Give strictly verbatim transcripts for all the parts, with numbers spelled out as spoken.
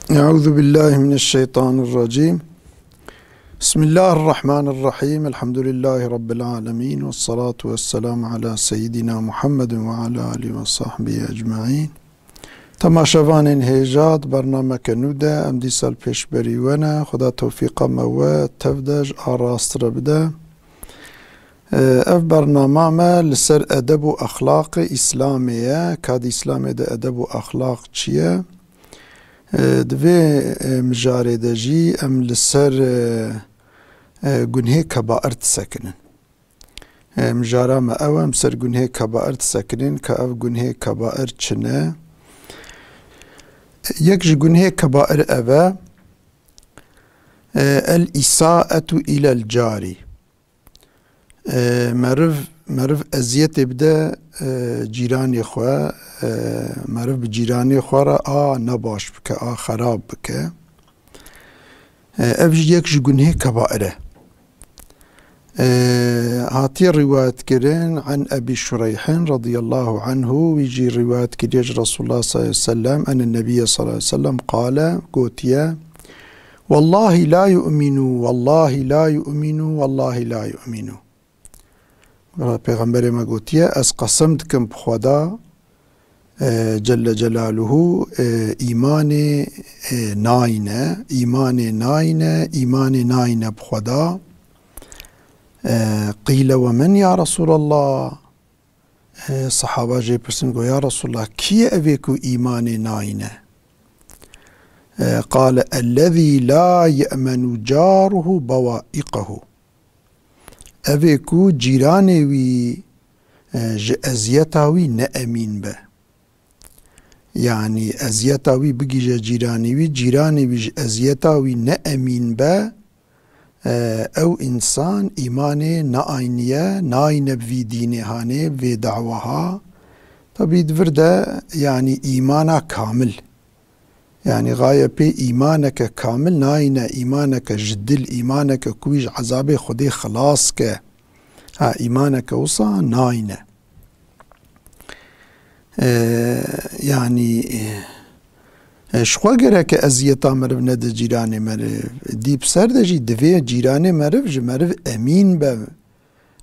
Euzu billahi mineşşeytanirracim. Bismillahirrahmanirrahim. Elhamdülillahi Rabbil alemin. Vessalatu vesselamu ala seyyidina Muhammedin ve ala alihi ve sahbihi ecmaîn. Temaşevanên hêja, di bernameke nû de em dîsa li pêşberî we ne. Xuda tewfîqa me we tev de ji a rast re bide. Ev bernama me li ser edeb û exlaqê Îslamê ye. Ka di Îslamê de edeb û exlaq çi ye? Di vê mijarê de jî em li ser gunhê kebair disekinin. Mijara me ew e, em ser gunhê kebair disekinin, ka ev gunhê kebair çi ne? Yek ji gunhê kebair ev e, el-îsaetu îlel carî. E, meriv, meriv eziyetê bide, e, cîranê xwe, e, meriv bi cîranê xwe re a nebaş bike, a xerab bike. E, ev jî yek ji gunhê kebair e. E, hatiye rîwayet kirin, an Ebî Şureyhin radiyallahu anhu, wî jî rîwayet kiriye ji Resulullah sallallahu aleyhi ve sellem, ene Nebiyye sallallahu aleyhi ve sellem qale, gotiye, Wallahi la yu'minu, wallahi la yu'minu, wallahi la yu'minu. Pêxemberê me gotiye, ez qesem dikim bi Xweda, e, Celle Celaluhu, e, îmanê, e, nayne, îmanê nayne, îmanê nayne bi Xweda. E, qîle we men ya Resulallah? E, sahaba jê pirsin, got, ya Resulallah, kî ye evê ku îmanê nayne? E, qale, ellezî la ye'menu caruhu bawaiqehu. Evê ku cîranê wî, e, ji eziyeta wî ne emîn be. Yanî eziyeta wî bigihîje cîranê wî, cîranê wî ji eziyeta wî ne emîn be, e, ew însan îmanê naayniye, nayne bi vî dînê hanê, bi vê dawaha. Tabî di vir de, yanî îmana kamil. Yanî gaye pê îmaneke kamil nayne, îmaneke ji dil, îmaneke ku wî ji ezabê Xwedê xilas ke. Ha, îmaneke wisa nayne. E, yanî, e, ji xwe gereke eziyeta meriv nede cîranê meriv. Dî bi ser de jî divê cîranê meriv ji meriv emîn be.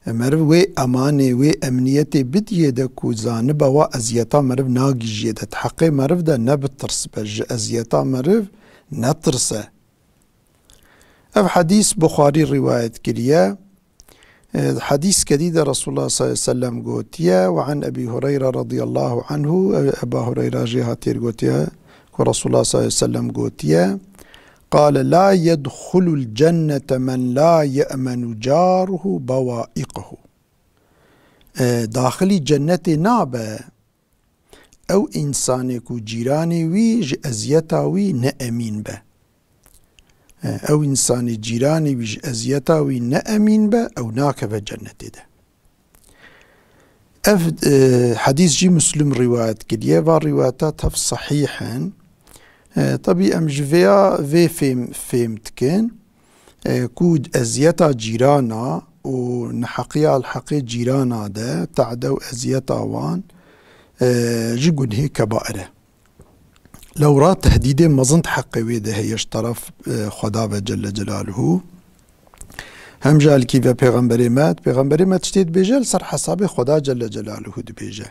E, meriv wê emanê, wê emniyetê bidiyê de ku zanibe wa eziyeta meriv nagihîjê de, di heqê meriv de nebitirs be, ji eziyeta meriv netirse. Ev hedîs Buxarî rîwayet kiriye. E, hedîskê dî de Resulullah sallallahu aleyhi ve sellem gotiye, ve an Ebî Hureyre radiyallahu anhu, e, Eba Hureyra jê hatîr gotiye, ku Resulullah sallallahu aleyhi ve sellem gotiye, qale, la yedxulul cennete men la ye'menu caruhu bawaiqehu. E, daxilî cennetê nabe ew însanê ku cîranê wî ji eziyeta wî ne emîn be. E, ew însanê cîranê wî ji eziyeta wî ne emîn be, ew nakeve cennetê de. Ev, e, hedîs jî Muslim rîwayet kiriye. Va rîwayeta tev sehîh in. E, tabî em ji vêya vê fêm, fêm dikin, e, ku eziyeta cîrana û neheqiya li heqê cîrana de, tade û eziyeta wan, e, ji gunhê kebair e. Lewra tehdîdê mezin di heqê wê de heye ji teref, e, Xweda ve Celle Celaluhu. Hem jî alkî ve pêxemberê me, pêxemberê me tiştê dibêje, li ser hesabê Xweda Celle Celaluhu dibêje.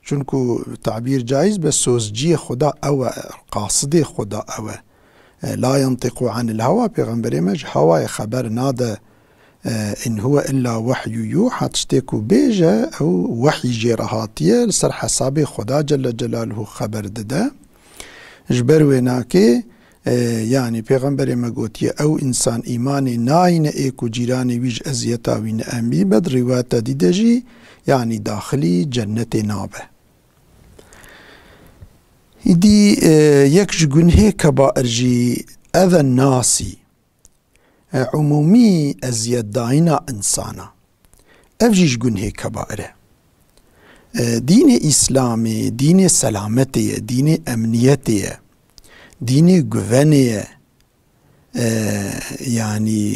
Çunku tabîr caiz be, sozciyê Xweda ew e, qasidê Xweda ew e. E, la yantiqu anil hewa, pêxemberê me ji hewayê xeber nade. E, in huwe illa wehyu yuha, tiştê ku bêje, ew wehyî jê re hatiye, li ser hesabê Xweda Celle Celaluhu xeber dide. Ji ber wê nakê, e, yanî pêxemberê me gotiye, ew însan îmanê nayne ê ku cîranê wî ji eziyeta wî ne emîn be, di rîwayeta dî de jî, yanî daxilî cennetê nabe. Îdî, e, yek ji gunhê kebair jî eden nasî, e, umûmî eziyetdayîna însana. Ev jî ji gunhê kebair e. E, dînê Îslamê, dînê selametê ye, dînê emniyetê ye, dînê guvenê ye. E, yanî,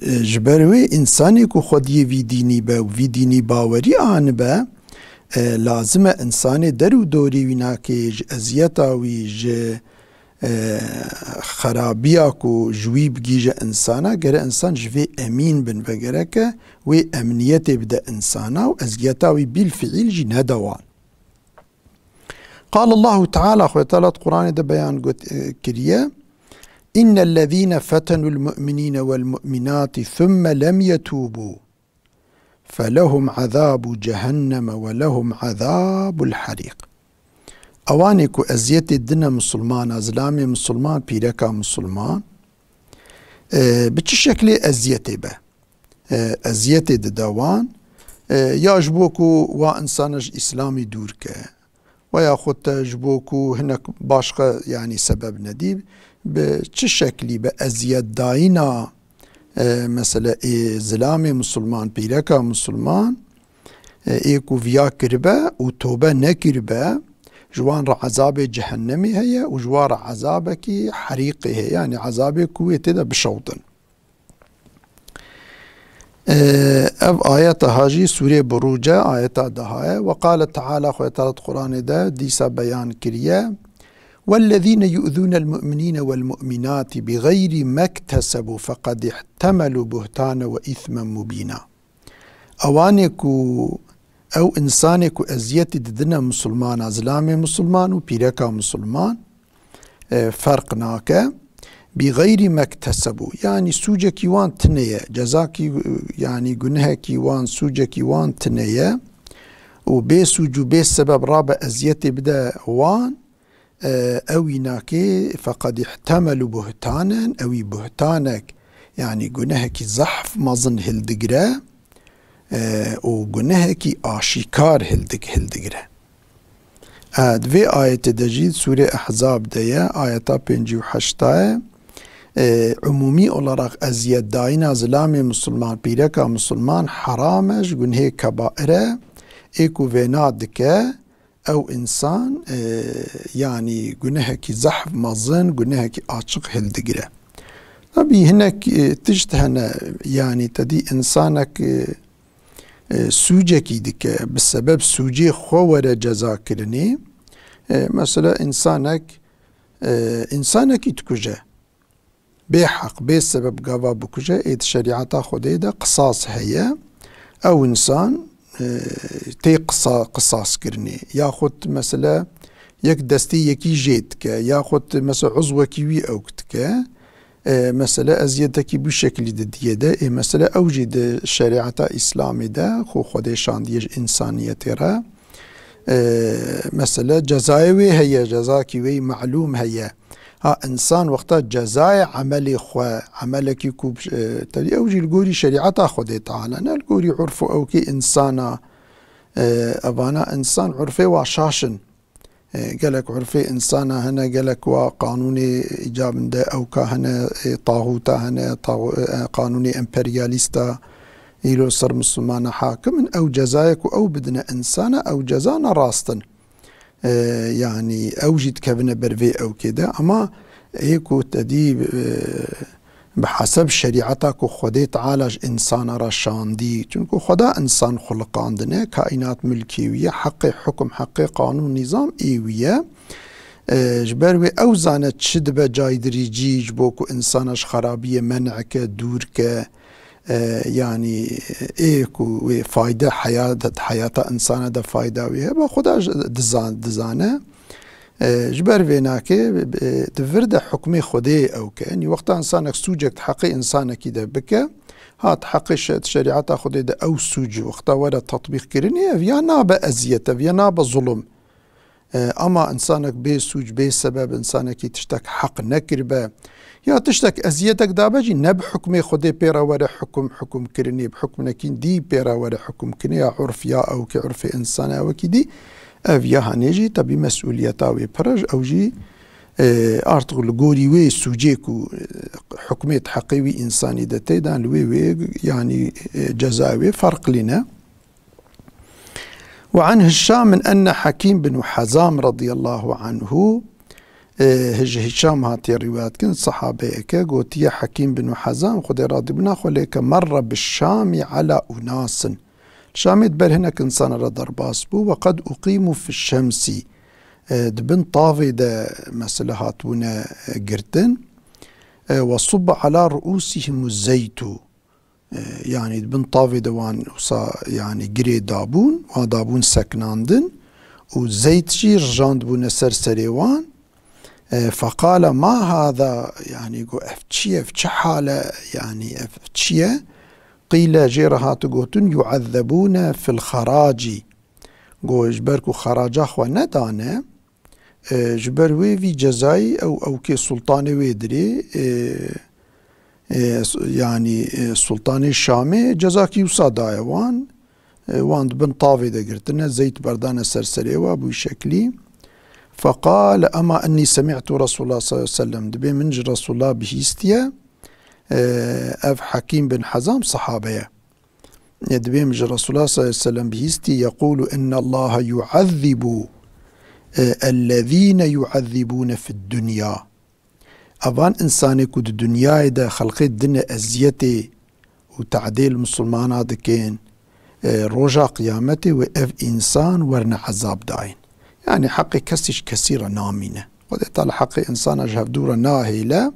e, ji ber wê însanê ku xwediyê vî dînî be û vî dînî bawerî anibe, e, lazim e însanê der û dorî wî nakê ji eziyeta wî, ji, e, xerabiya ku ji wî bigihîje insana, gere insan ji vê emîn bin ve gereke wê emniyetê bide insana û eziyeta wî bîlfiîl jî nede wan. Qal Allahu Teala, Xwedê Teala di Quranê de beyan got, e, kiriye, "İnnellezîne fetenul mu'minîne vel mu'minâti thumme lem yetûbû." Felehum azâbu cehenneme ve lehum azâbul harîq. Ewanê ku eziyetê dine misilmana, zilamê misilman, pîreka misilman, e, bi çi şeklê eziyetê be, e, eziyetê dide wan, e, ya ji bo ku wa insana ji îslamî dûr ke, Veya xwe te ji bo ku hinek başqa, yanî sebeb nedî, bi çi şeklî bi eziyetdayîna, e, mesele ê zilamê musulman, pîreka musulman, e, ê ku viya kiribe û tobe nekiribe, ji wan re ezabê cehennemê heye û ji wan re ezabekî herîqê heye, yanî ezabê ku wê tê de bişewtin. Ee, ev ayeta ha jî Sûrê Burûc e, ayeta deha ye. Ve qale Teala, Xwedê Teala di Quranê de dîsa beyan kiriye, "Wellezîne yu'zûnel mu'minîne vel mu'minâti bi xeyrî mektesebu feqed ihtemelû buhtane ve îthmen mubîna." Ewanê ku, ew insanê ku eziyetî didine musulmana, zilamê musulman û pîreka musulman, e, ferq nake. Bi xeyrî mektesebu, yanî sûcekî wan tune ye, cezakî, yanî gunehekî wan, sûcekî wan tune ye û bê sûc û bê sebeb rabe eziyetê bide wan, e, ew înakê feqed ihtemelu buhtanen, ew î buhtanek, yanî gunehekî zehf mezin hildigire, e, û gunehekî aşîkar hildig-, hildigire. E, di vê ayetê de jî Sûrê Ehzab de ye, ayeta pêncî û heşta ye. E, umûmî olarak eziyetdayîna zilamê musulman, pîreka musulman heram e, ji gunhê kebair e, ê ku vêna dike, ew însan, e, yanî gunehekî zehf mezin, gunehekî açiq hildigire. Tabî hinek, e, tişt hene, yanî te dî însanek, e, e, sûcekî dike, bi sebeb sûcê xwe were cezakirinê. E, mesela însanek, e, însanekî dikuje. Bê heq, bê sebeb gava bikuje, ê di şerîeta Xwedê de qisas heye. Ew însan, e, tê qisa-, qisaskirinê. Yaxud mesela yek destê yekî jê dike, yaxud mesela uzwekî wî ewk dike. E, mesela eziyetekî bu şekilî de diye de, ê mesela ew jî di şerîeta Îslamê de xwe Xwedê şandiye ji însaniyetê re. E, mesela cezayê wê heye, cezakî wê malûm heye. Ha, însan wexta cezayê emelê xwe, emelekî ku, e, tevî ew jî li gorî şerîeta Xwedê Teala, ne li gorî urf û ewkê însana, e, evana însan urfê wa şaş in. E, gelek urfê însana hene, gelek wa qanûnê îcabinde ewka hene, e, taxûta hene, taxû-, e, qanûnê emperyalîsta îro ser misilmana hakim in. Ew cezayê ku ew bidine însana, ew ceza ne rast in. E, yanî ew jî dikevine ber vê ewkê de. Ama ê ku te dî, e, bi heseb şerîeta ku Xwedê Teala ji însana re şandî, çunku Xweda însan xuliqandine, kaînat milkê wî ye, heqê hukm, heqê qanûn, nîzam ê wî ye. E, ji ber wê ew zane çi dibe caydirîcî ji bo ku însana ji xerabiyê men'e ke, dûr ke, e, yanî ê ku wê fayde heyat, heyata însana de fayda wê hebe, Xweda ji, dizan-, dizane. E, ji ber vê nake, e, di vir de hukmê Xwedê ew ke. Yanî wexta însanek sûcek di heqê însanekî de bike, ha di heqê şe-, şerîeta Xwedê de ew sûc wexta were tetbîq kirinê, ev ya nabe eziyet, ev ya nabe zulum. E, ama însanek bê sûc, bê sebeb, însanekî tiştek heq nekiribe, ya tiştek eziyetek dabe jî, ne bi hukmê Xwedê pê re were hukum, hukum kirinê, bi hukmekî dî pê re were hukum kirinê, ya urf, ya ewkê urfê însana wekî dî, ev ya hanê jî tebî mesûliyeta wê pir e, ew jî, e, artık li gorî wê sûcê ku, e, hukmê di heqê wî însanî de tê de, li wê wê, yanî, e, ceza wê ferqlî ne. وعن هشام أن حكيم بن حزام رضي الله عنه، e, ji Hişam hatiye rîwayet kirin, sahabeyeke gotiye, Hekîm bin Hezam, Xwedê radîbûna xwe lê ke, "Merre bi Şamî ala unasin." Şamê di ber hinek însana re derbas bû, "Ve qed uqîmû fi şemsî." e, di bin tavê de mesela hatibûne, e, girtin. E, "Ve subbe ala ruusihim zeytu." E, yanî di bin tavê de wan wisa, yanî girê dabûn, wan dabûn seknandin û zeyt jî rijandibûne ser serê wan. E, feqale, "Ma hada?" Yanî got, "Ev çi ye? Ev çi hal e? Yanî ev çi ye?" Qîle, jê re hate gotin, "Yuezzebûne fil xeracî." Got, "Ji ber ku xeraca xwe nedane, e, ji ber wê vî cezayî ew, ewkê sultanê wê dirê, e, e, s-, yanî, e, sultanê Şamê cezakî wisa daye wan. E, wan di bin tavê de girtine, zeyt berdane ser serê we, bû şeklî. Feqale, "Ema ennî semî'tu Resulullah sallallahu aleyhi ve sellem." Dibê min ji Resulullah bihîstiye, e, ev Hekîm bin Hezam sahabe ye. E, dibê min ji Resulullah sallallahu aleyhi ve sellem bihîstî, "Yekulu innallaha yuazzibu, e, ellezîne yuazzibûne fid dunya." Evan insanê ku di dinyayê de xelqê dine eziyetê û tadê li misilmana dikin, e, roja qiyametê wê ev însan werne ezab dayîn. Yanî heqê kesî ji kesî re namîne. Xwedê Teala heqê însana ji hevdû re nahêle.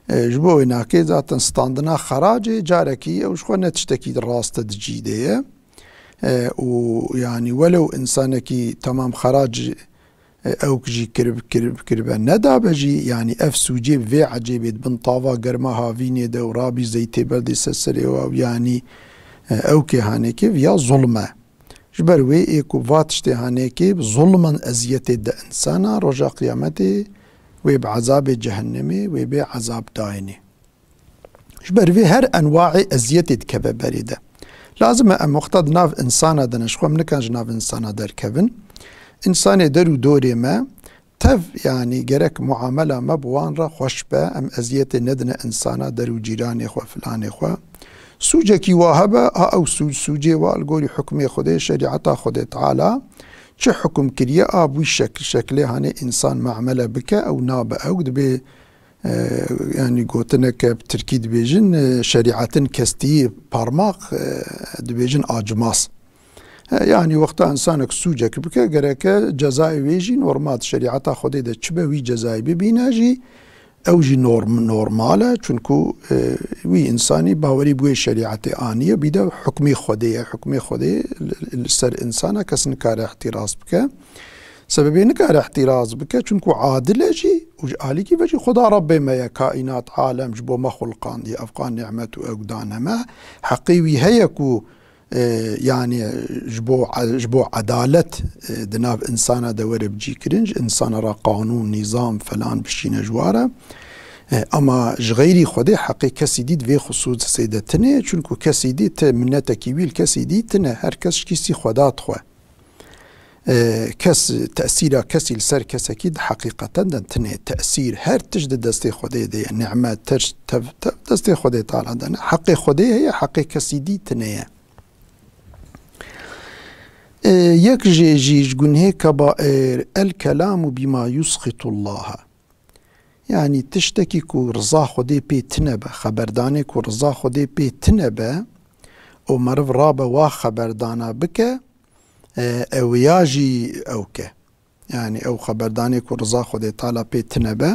E, ji bo wê nakê zaten standina xeracê carekî ew ji xwe ne tiştekî rast e di cî de ye. E, û yanî welew însanekî temam xerac e, ewk jî kirib-, kirib-, kiribe nedabe jî, yanî ev sûcê bi vê ecêbê di bin tava germa havînê de û rabî zeytê berdê ser serê we û yanî, e, ewkê hanêkê viya zulm e. Ji ber wê ê ku va tiştê hanêkê bi zulman eziyetê de însana, roja qiyametê wê bi ezabê cehennemê wê bê ezab dayînê. Ji ber vê her enwaê eziyetê dikeve berê de. Lazim e em wexta di nav însana de ne, ji xwe em nikan ji nav însana derkevin. Însanê der û dorê me tev, yanî gerek muamela me bi wan re xweş be, em eziyetê nedine însana, der û cîranê xwe, filanê xwe. Sûcekî wa hebe, ha ew sû-, sûcê wa li gorî hukmê Xwedê, şerîeta Xwedê Teala çi hukum kiriye, a bi wî şekil, şekilê hanê însan muamele bike, ew nabe ewk, dibê E, yanî gotineke bi tirkî dibêjin, e, şerîetin kestî parmak, e, dibêjin acimaz. E, yanî wexta însanek sûcek bike, gereke cezayê wê jî normal, şerîeta Xwedê de çi be wî cezayê bibîne jî, ew jî norm-, normal e. Çunku, e, wî însanî bawerî bi wê şerîetê aniye, bîde hukmê Xwedê ye. Hukmê Xwedê li, li ser însana kes nikare îhtîraz bike. Sebebê nikare îhtîraz bike, çunku adil e jî û ji alîkî ve jî Xuda Rebbê me ye, kaînat, alem ji bo me xulqandiye, evqa nîmet û ew dane me. Heqê wî heye ku, e, yanî ji bo, ji bo edalet, e, di nav însana de were bicî kirin, ji însana re qanûn, nîzam, felan bişîne ji wa re. E, ama ji xeyrî Xwedê heqê kesî dî di vê xisûsê de tune ye, çunku kesî dî ti minetekî wî li kesî dî tune, her kes ji kîsî xwe da dixwe. E, kes, tesîra kesî li ser kesekî di heqîqeten de tune. Tesîr her tişt di destê Xwedê de ye. Nîmet, tişt, tev, tev destê Xwedê Teala de ne. Heqê Xwedê heye, heqê kesî dî tune ye. E, yek jê jî ji gunhê kebair, el kelamu bîma yusxitullaha. Yanî tiştekî ku riza Xwedê pê tune be, xeberdanê ku riza Xwedê pê tune be û meriv rabe wa xeberdana bike, e, ew ya jî ew ke. Yanî ew xeberdanê ku riza Xwedê Teala pê tune be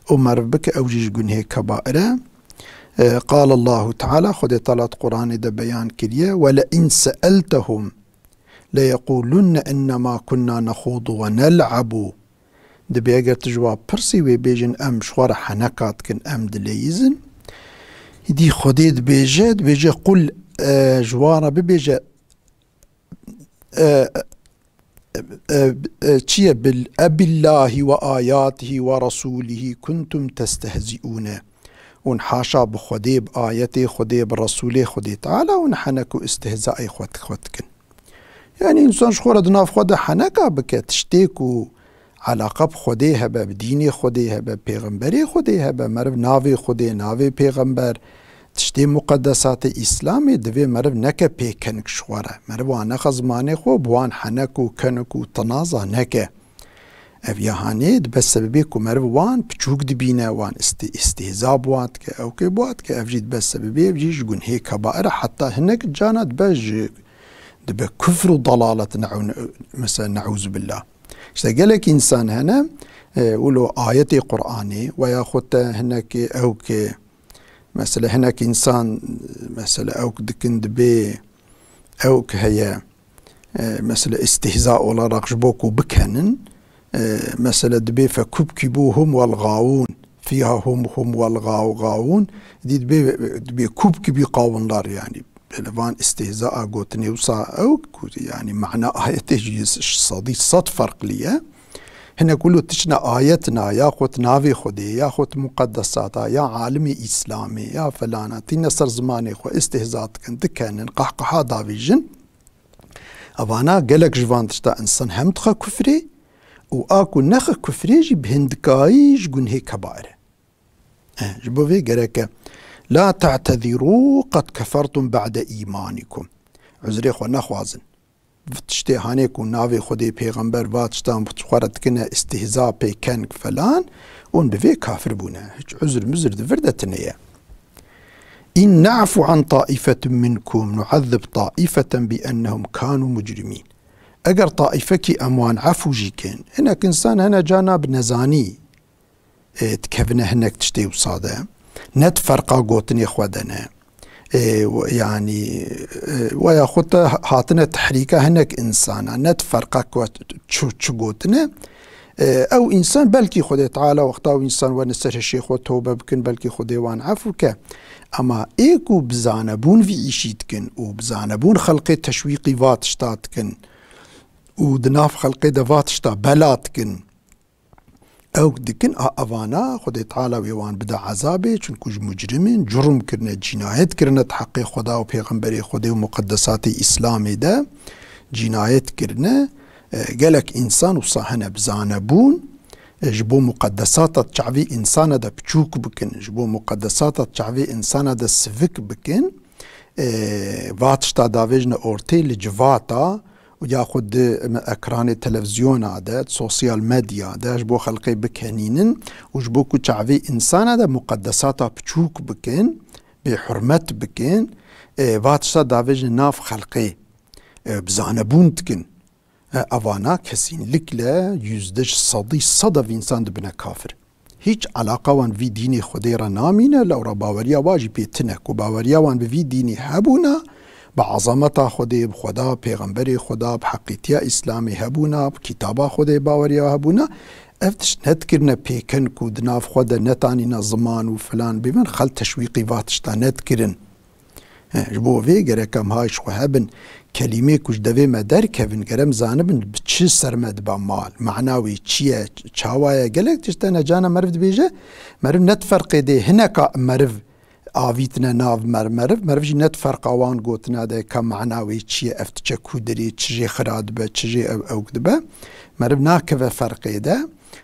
û meriv bike, ew jî ji gunhê kebair e. E, qal Allahu Teala, Xwedê Teala di Quranê de beyan kiriye, "Ve le in seeltehum le yequlunne innema kunna nexudu ve nel'abu." Dibê eger tu ji wa pirsî wê bêjin, "Em ji xwe re heneka dikin, em dileyîzin." Îdî Xwedê dibêje, dibêje, "Qul", e, ji wan re bibêje, e, e, e, çi ye? Bil, "Ebillahi ve ayatihi ve rasulihî kuntum testehziune." Hûn haşa bi Xwedê, bi ayetê Xwedê, bi Resûlê Xwedê Teala hûn henek û istihzaê xwe, xwe dikin. Yanî însan ji xwe re di nav xwe de heneka bike, tiştê ku eleqa bi Xwedê hebe, bi dînê Xwedê hebe, pêxemberê Xwedê hebe, meriv navê Xwedê, navê pêxember, tiştê muqedesatê Îslamê divê meriv neke pê kenik ji xwe re. Meriv wane xe zimanê xwe, bi wan henek û kenik û tinaza neke. Ev ya hanê dibe sebebê ku meriv wan piçûk dibîne, wan istî-, îstîhza bi wan dike, ew kê bi wan dike, ev jî dibe sebebê, ev jî ji gunhê kebair e, heta hinek cana dibe ji, dibe kufr û dalalet, ne'u-, mesela, ne'ûzubillah. İşte gelek insan hene, e, wilo ayetê Qur'anê veya xwe te hinekê ewkê, mesela hinek insan, mesela ewk dikin dibê ewk heye, e, mesela istihza olarak ji bo ku bikenin, e, mesela dibê fekubkibu hum wal gawun, fiha hum hum wal gaw-, gawun, dî dibê, dibê kubkibi qawunlar yani. Li van istihza a gotinê wisa ew ku, yani mana ayetê jî sedî sed ferqlî ye. Hinek wilo tiştine ayetina, yaxut navê Xwedê, yaxut muqeddesata, ya alimê Îslamê, ya felana, tîne ser zimanê xwe, istihza dikin, dikenin, qehqeha davêjin. Evana gelek ji van tişta insan hem dixe kufrê û a ku nexe kufrê jî bi hindikayî ji gunhê kebair e. Eh, ji bo vê gereke, "La ta'tezirû qed kefertum ba'de îmanîkum." Uzrê xwe nexwazin. Tiştê hanê ku navê Xwedê, pêxember, va tiştan xwe re dikine, istihza pê ken falan, hûn bi vê kafir bûne. Hiç uzr muzr di vir de tune ye. "In na'fu an taifetin minkum nu'azzib taifeten bi ennehum kanu mujrimîn." Eger taifekî em wan efû jî kin, hinek insan hene cana bi nezanî, e, dikevine hinek tiştê wisa de. Ne di ferqa gotinê xwe de ne. E, w-, yanî, e, weya xwe te hatine tehrîka hinek insana. Ne di ferqa ku çi, çi gotine. E, ew insan belkî Xwedê Teala wexta ew insan wene ser hişê xwe tobe bikin, belkî Xwedê wan efû ke. Ema ê ku bi zanebûn vî îşî dikin û bi zanebûn xelqê teşwîqî va tişta dikin û di nav xelqê de va tişta bela dikin, ew dikin, a evana Xwedê Teala wê wan bide ezabê, çunku ji mucrim in, curum kirine, cînayet kirine di heqê Xweda û Pêxemberê Xwedê û muqeddesatê Îslamê de cînayet kirine. E, gelek însan wisa hene bi zanebûn, e, ji bo muqeddesata çavê însana de piçûk bikin, ji bo muqeddesata çavê însana de sivik bikin, e, va tişta davêjine ortê li civata, û yaxud di ekranê televîzyona de, sosyal medya de ji bo xelkê bikenînin û ji bo ku çavê însana de muqeddesata piçûk bikin, bêhurmet bikin, e, va tişta davêjin nav xelkê, e, bi zanebûn dikin. E, evana kesînlikle yüzde sedî sed ev însan dibine kafir. Hiç alaqa wan vî dînê Xwedê re namîne, lewra baweriya wa jî pê tine ku baweriya wan bi vî dînê hebûna, bi azameta Xwedê, bi Xweda, pêxemberê Xweda, bi heqîtiya Îslamê hebûna, bi kitaba Xwedê baweriya hebûna, ev tişt nedikirine pêken ku di nav xwe de netanîna ziman û filan bibin, xel teşwîqî va tişta nedikirin. He, ji bo vê gerek em hay ji xwe hebin. Kelîmê ku ji devê me derkevin, ger em zanibin bi çi ser me dibe mal, mana wê çi ye, çawa ye? Gelek tişt hene cana meriv dibêje, meriv ne di ferqê dê, hineka meriv avîtine nav mer-, meriv, meriv jî ne di ferqa wan gotina de ka mana wê çi ye, ev diçe ku dirê, çi jê xira dibe, çi jê ew ewk dibe. Meriv nakeve ferqê de,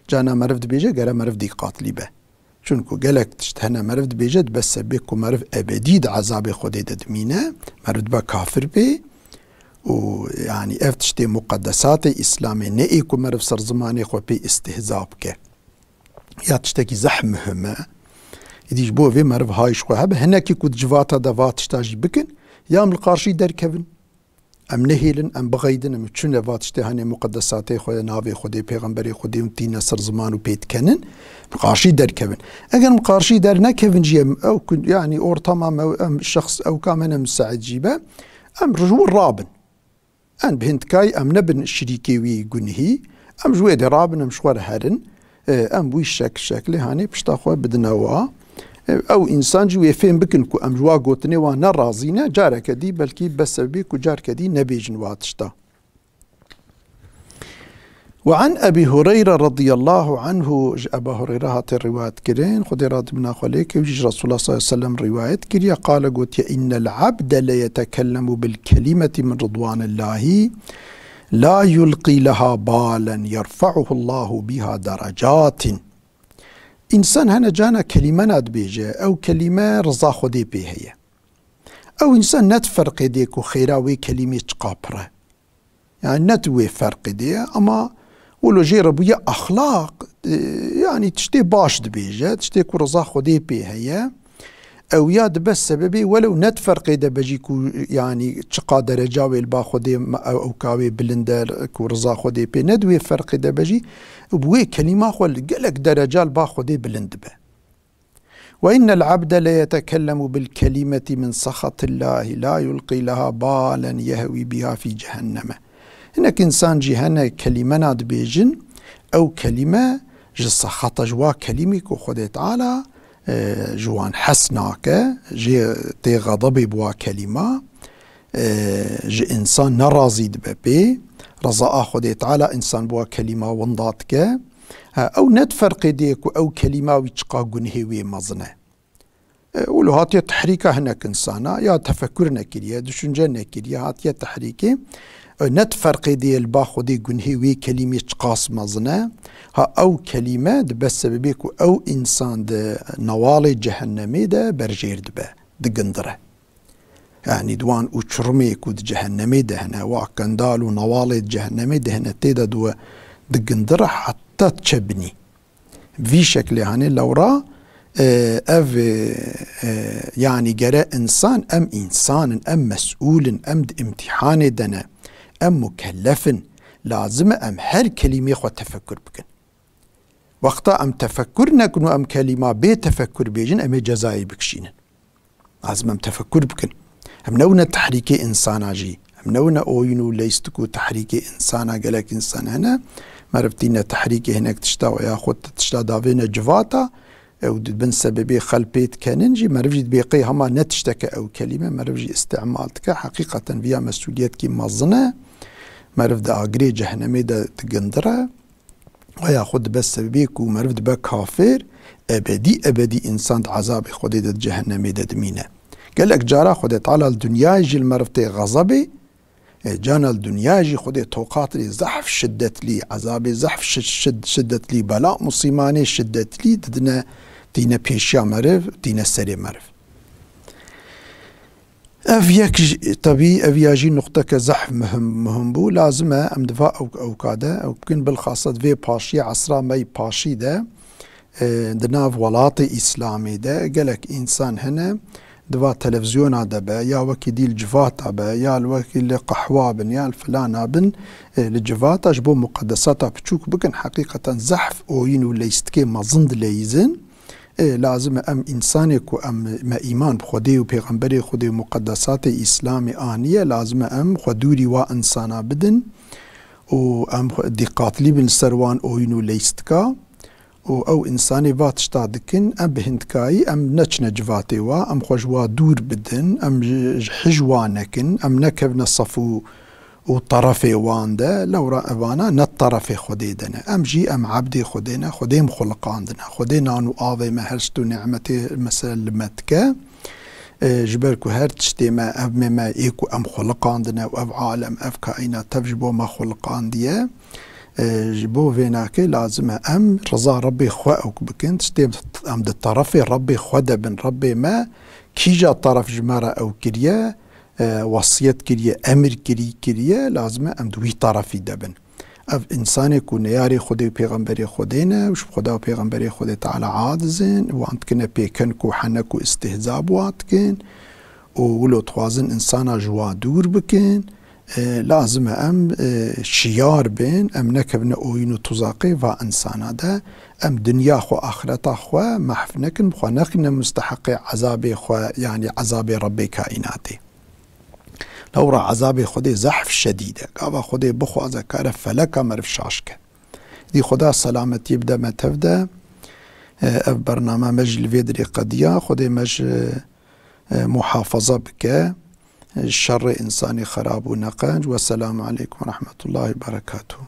cana meriv dibêje, gere meriv dîqatlî be. Çunku gelek tişt hene meriv dibêje, dibe sebê ku meriv ebedî di ezabê Xwedê de dimîne, meriv dibe kafir bê û, yanî, ev tiştê muqeddesatê Îslamê ne ê ku meriv ser zimanê xwe pê îstihza bike. Ya tiştekî zehf muhim e. Îdî ji bo vê meriv hay ji xwe hebe, hinekî ku di civata de va tişta jî bikin, ya em li qarşî derkevin. Em nehêlin, em bixeydin, em çune va tiştê hanê muqeddesatê xwe, navê Xwedê, pêxemberê Xwedê hûn tîne ser ziman û pê dikenin, bi qarşî derkevin. Eger em qarşî dernekevin jî, em ew ku, yanî ortama me, em şexs ew ka me ne misaîd jî be, em ji wir rabin. Em bi hindikayî em nebin şirîkê wî gunhî, em ji wê de rabin, em ji xwe re herin. E, em wî şek-, şeklê hanê pişta xwe bidine wa. E, ew însan jî wê fêm bikin ku em ji wa gotinê wan ne razî ne, careke dî belkî bes ew bê ku careke dî nebêjin wa tişta. Ve an Ebî Hureyre radiyallahu anhu, ji Eba Hureyre hate riwayet kirin, Xwedê razî bina xwe lê ke, wî jî ji Resulullah sallallahu aleyhi ve sellem riwayet kiriye, qale gotiye, "İnnel abde le yetekellemu bil kelimeti min ridwanillahi, la yulqi leha balen, yerfa'uhullahu biha derecatin." Însan hene cana kelîmena dibêje, ew kelîme riza Xwedê pê heye. Ew însan ne di ferqê dê ku xêra wê kelîmê çiqa pir e. Yani ne di wê ferqê dê ye, ama wilo jê re bûye exlaq, e, yani tiştê baş dibêje, tiştê ku riza Xwedê pê heye. Ew ya dibe sebebê welew ne di ferqê de be jî ku, yanî, çiqa dereca wê li ba Xwedê me-, ew, ew ka wê bilind e, ku riza Xwedê pê ne di wê ferqê de be jî, bi wê kelîma xwe li gelek dereca li ba Xwedê bilind dibe. Ve innel abde le yetekellemu bil kelimeti min sexatillahi la yulqi leha balen yehwi biha fî cehenneme. Hinek însan jî hene kelîmena dibêjin, ew kelîme ji sexata, ji wa kelîmê ku Xwedê Teala, e, ji wan hes nake, jê tê xedebê bi wa kelîma, e, ji însan nerazî dibe pê, reza a Xwedê Teala însan bi wa kelîma winda dike. Ha, ew ne di ferqê de ye ku ew kelîma wî çiqa gunhê wê mezin e. E, wilo hatiye tehrîka hinek insana, ya tefekur nekiriye, düşünce nekiriye, hatiye tehrîkê. E, ne di ferqê de ye li ba Xwedê gunhê wê kelîmê çiqas mezin e. Ha, ew kelîme dibe sebebê ku ew însan di newalê cehennemê de berjêr dibe, digindire. Yanî di wan uçurumê ku di cehennemê de hene, wa kendal û newalê di cehennemê de hene, tê de di we digindire heta diçe binî. Vî şeklê hanê lewra, e, ev, e, e, yanî gere însan, em însan in, em mesûl in, em di îmtîhanê de ne, em mukellef in. Lazim e em her kelîmê xwe tefekur bikin. Wexta em tefekur nekin û em kelîma bê tefekur bêjin, em ê cezayê bikişînin. Lazim em tefekur bikin. Em newine tehrîkê însana jî. Em newine oyun û leyst ku tehrîkê însana, gelek însan hene. Meriv tîne tehrîkê hinek tişta we ya xwe tişta davêne civata, ew di bin sebebê xel pê dikenin jî, meriv jî dibê qey hema ne tişteke ew kelîme, meriv jî îstîmal dike. Heqîqeten viya mesûliyetkî mezin e. Meriv di agirê cehennemê de digindire. Weya xwe dibe sebebê ku meriv dibe kafir, ebedî ebedî însan di ezabê Xwedê de di cehennemê de dimîne. Gelek cara Xwedê Teala li dinyayê jî li meriv tê xezebê, e, cana li dinyayê jî Xwedê toqat lê zehf şiddetlî, ezabê zehf şi-, şid-, şiddetlî, bela musîmanê şiddetlî didine, tîne pêşiya meriv, tîne serê meriv. Ev yek ji, tebî, ev ya jî nuqteke zehf muhim, muhim bû. Lazim e em di va ew, ewka de ew bikin, bilxasa di vê paşiyê, esra me yî paşî de, e, di nav welatê Îslamê de gelek însan hene, di va televîzyona de be, ya wekî dî li civata be, ya li wekî li qehwa bin, ya li filana bin, e, li civata ji bo muqedesata piçûk bikin, heqîqeten zehf oyîn û leyîstikê mezin dileyîzin. Ê, lazim e em însanê ku em me îman bi Xwedê û Pêxemberê Xwedê û muqedesatê Îslamê aniye, lazim e em xwe dûrî wa însana bidin û em xwe dîqatlî bin li ser wan oyîn û leyîstika û ew însanê va tişta dikin, em bi hindikayî em neçine civatê wa, em xwe ji wa dûr bidin, em ji, ji hij wa nekin, em nekevine sef û û terefê wan de, lewra evana ne terefê Xwedê de ne. Em jî em ebdê Xwedê ne, Xwedê em xuliqandine. Xwedê nan û avê me, her şt û nimetê, mesela, li me dike. E, ji ber ku her tiştê me, ev me, me ê ku em xuliqandine û ev alem, ev kaînat, tev ji bo me xuliqandiye. E, ji bo vênakê lazim e em riza Rebbê xwe ewk bikin. Tiştê em di terefê Rebbê xwe de bin. Rebbê me kîja teref ji me re ew kiriye, e, wesiyet kiriye, emir kirî-, kiriye, lazim e em di wî terefî de bin. Ev însanê ku neyarê Xwedê û pêxemberê Xwedê ne û ji Xweda û pêxemberê Xwedê Teala aciz in, wan dikine pêken ku henek û îstihza bi wan dikin û wilo dixwazin însana ji wan dûr bikin, e, lazim e em, e, şiyar bin, em nekevine oyîn û tuzaqê va însana de, em dinya xwe, axireta xwe mehf nekin, xwe nekine musteheqê ezabê xwe, yanî ezabê Rebbê kaînatê. Lewra ezabê Xwedê zehf şedîd e. Gava Xwedê bixwaze kare feleka meriv şaş ke. Dî Xweda selametiyê bide me tev de. E, ev bername me jî li vê dirê qediya. Xwedê me ji, e, muhafaza bike. E, şerê însanê xerab û neqenc. Wesselamu aleykum ve rahmetullahi ve berekatuhu.